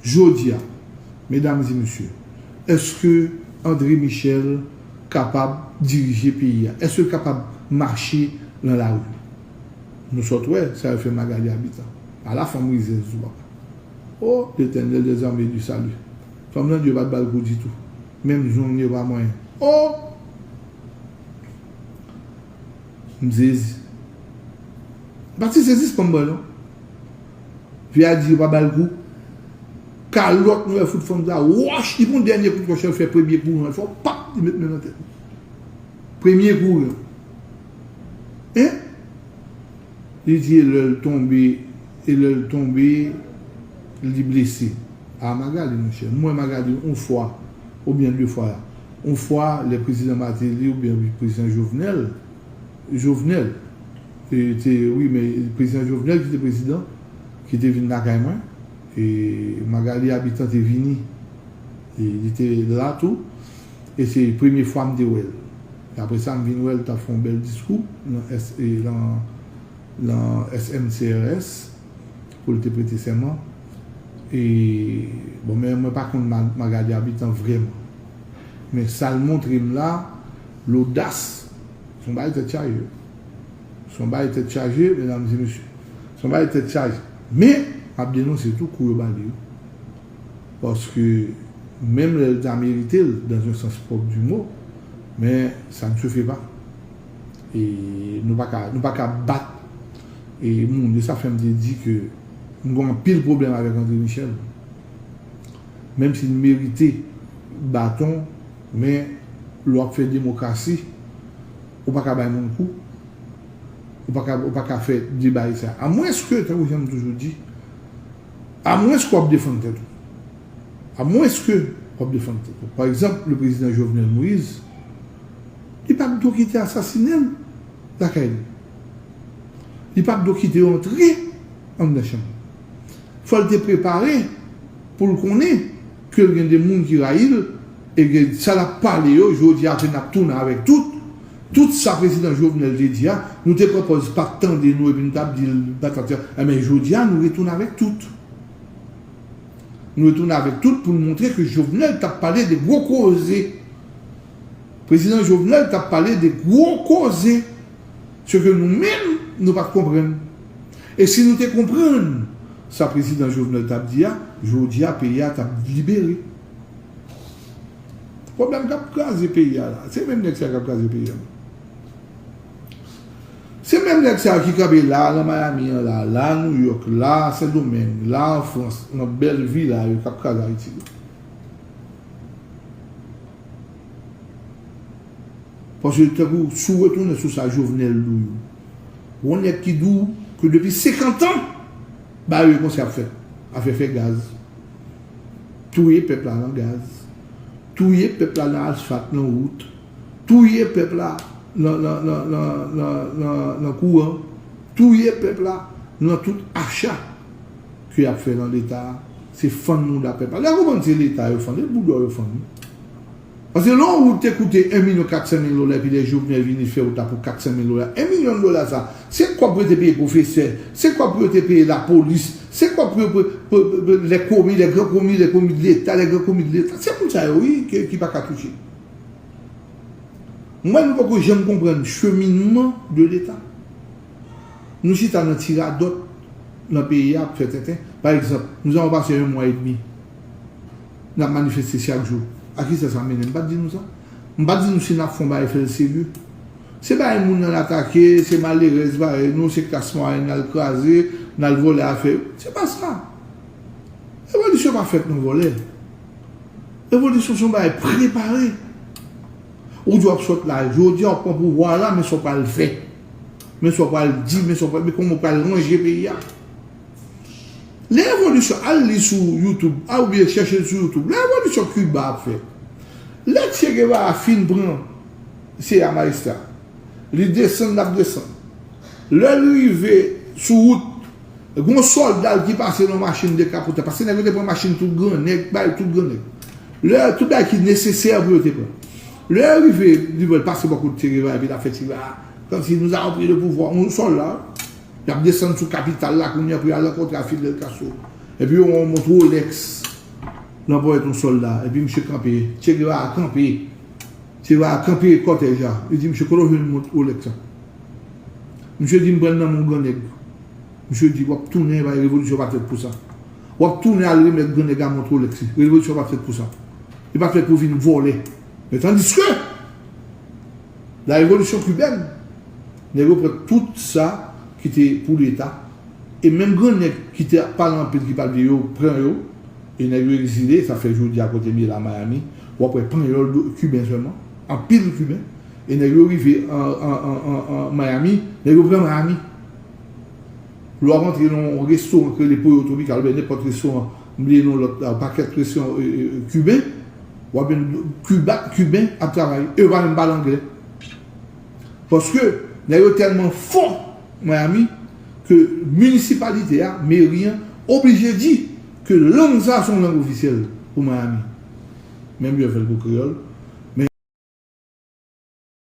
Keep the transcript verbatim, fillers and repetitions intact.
Jodi a, medam e mesye, èske André Michel kapab dirije peyi a? Èske l kapab mache nan lari? Nou sot wè sa yo fè Magalie Habitant. Ala fanm rizèz ou papa. O Letènèl dèzame di sali. Fanm nan Dye pa t ba l kou ditou. Menm zong li yo pa manyen. O! M sezi. M pa ti sezi, se pa m bò non. Fi a di yo pa ba l kou. Kalòt nou wè fout fanm sa wòch, li pran dènye kout wòch, li fè premye kouran, li fè pap, li met men nan tèt. Premye kouran. Hein? Li di e lè l tonbe, e lè l tonbe, li blese. A Magalie, monchè. M wè Magalie yon fwa, oubyen de fwa la. Yon fwa, lè prezidan Martelly oubyen prezidan Jovenel, Jovenel, e, te, wi, men prezidan Jovenel ki te prezidan, ki te vin lakay mwen, e Magalie Habitant te vini, e li te la tou, e se premye fwa m te wè l. E apre sa, m vin wè l t ap fè yon bèl diskou nan, S, e, nan, nan S M C R S pou l te prete sèman. E, bon, men mwen pa konn Ma-, Magalie Habitant vrèman. Men sa l montre m la, lodas, se yon bagay tèt chaje. Se yon bagay tèt chaje, medam e mesye. Se yon bagay tèt chaje. Men, m ap denonse tou kou yo ba li yo. Paske, menm lè l ta merite l, dans un sens propre du mot, men sa n se fè pa. E nou pa ka, nou pa ka bat, e moun, e sa fè m te di ke m gen anpil pwoblèm avèk André Michel. Menm si l merite baton, men lè w ap fè demokrasi, ou pa ka bay moun kou. Ou pa ka, ou pa ka fè de bagay sa. Amwenske, tankou jan m toujou di, amwenske w ap defann tèt ou. Amwenske w ap defann tèt ou. Pa egzanp, le prezidan Jovenel Moïse, li pa t dwe kite asasinen l lakay li. Li pa t dwe kite yo antre anndan chanm. Fò l te prepare pou l konnen ke l gen de moun ki rayi l, e gen sa l ap pale yo, jodi a ke n ap tounen avèk tout, tout sa prezidan Jovenel te di a, nou te pran pòz pa t tande nou epi nou t ap di l patati. Enben, jodi a, nou retounen avèk tout. Nou retounen avèk tout pou n montre ke Jovenel t ap pale de gwo koze. Prezidan Jovenel t ap pale de gwo koze. Se ke nou menm, nou pa t konprann. E si nou te konprann sa prezidan Jovenel t ap di a, jodi a, peyi a t ap libere. Pwoblèm k ap kraze peyi a la, se menm nèg sa yo k ap kraze peyi a. Se menm nèg sa yo ki kanpe la, nan Miami an la, la New York, la Sendomeng, la an Frans, nan bèl vila yo k ap kraze Ayiti yo. Paske tankou si w retounen sou sa Jovenel di w yo, yon nèg ki di w ke depi senkant an, bagay yo konsa ap fèt. Afè fè gaz. Touye pèp la nan gaz. Touye pèp la nan asfalt, nan wout. Touye pèp la nan, nan, nan kouran. Touye pèp la nan tout acha ke y ap fè nan Leta. Se fann mouda pèp la. Lè w konprann se Leta yo fann, se boudò yo fann. Paske lè yon wout te koute en milyon kat san mil dola, epi lè Jovenel vini fè wout la pou kat san mil dola, en milyon dola sa, se kòb pou yo te peye pwofesè, se kòb pou yo te peye lapolis, se kòb pou yo, pou, pou, pou, lè komi, lè gran komi, lè komi de Leta, lè gran komi de Leta. Se moun sa yo, wi, ki, ki pa ka touche. Mwen, nou poko janm konprann cheminman de Leta. Nou chita nan ti radòt nan peyi a ap fè tenten. Pa egzanp, nous avons passé un mois et demi. N ap manifeste chak jou. A kisa sa mennen? M pa t di nou sa? M pa t di nou si n ap fè yon bagay, fè l serye. Se bagay moun nan atake, se malerèz parèy nou, se klas mwayèn n al kraze, n al vòlè afè yo. Se pa sa. Revolisyon pa fèt nan vòlè. Revolisyon se yon bagay prepare. Ou di w ap sot la, jodi a w ap pran pouvwa a la, men sa w pral fè. Men sa w pral di, men sa w pral, men kòman w pral ranje peyi a. Lè revolisyon, al li sou YouTube, a oubyen chèche l sou YouTube. Lè revolisyon Kiba ap fèt. Lè Che Guevara fin pran Sierra Maestra, li desann, l ap desann. Lè l rive sou wout, gen yon sòlda l ki pase nan yon machin dekapotay, paske nèg yo te pran machin tout grannèg, bay tout grannèg. Lè tout bagay ki nesesè pou yo te pran. Lè yo rive, li wè l pase bò kote Che Guevara, epi l ap fè Che Guevara, kòmsi nous avons pris le pouvoir, yon sòlda, y ap desann sou kapital la kounye a pou y al rankontre a Fidel Castro. Epi yo wè yon mont Rolex, Lanpòyèt yon sòlda, epi misye kanpe, Che Guevara kanpe. Che Guevara kanpe kòtèj la. Li di, "Misye, kote w jwenn mont Rolex sa?" Misye di, "M pran l nan men yon gran nèg." Misye di, "W ap tounen, bay revolisyon pa t fèt pou sa. W ap tounen al remèt gran nèg la mont Rolex li. Revolisyon pa t fèt pou sa. Li pa t fèt pou vin vòlè." Men tandiske, la revolisyon kibèn, nèg yo pran tout sa ki te pou Leta, e menm gran nèg ki te ap pale anpil, ki pa t vle yo pran yo, e nèg yo egzile, sa fè jodi a kote m ye la Miami, w ap wè panyòl, kiben sèlman, anpil kiben, e nèg yo rive an, an, an, an, an Miami, nèg yo pran Miami. Lè w ap antre nan yon restoran ki rele Pollo Tropical, oubyen nenpòt restoran, m bliye non lòt la, yon pakèt restoran, e, e, e, kiben, w ap jwenn Kiba, kiben ap travay, e yo pa menm pale anglè. Paske nèg yo tèlman fò Miami ke minisipalite a, meri an, oblije di ke lang sa a se yon lang ofisyèl pou Miami. Menm jan yo fè l pou kreyòl,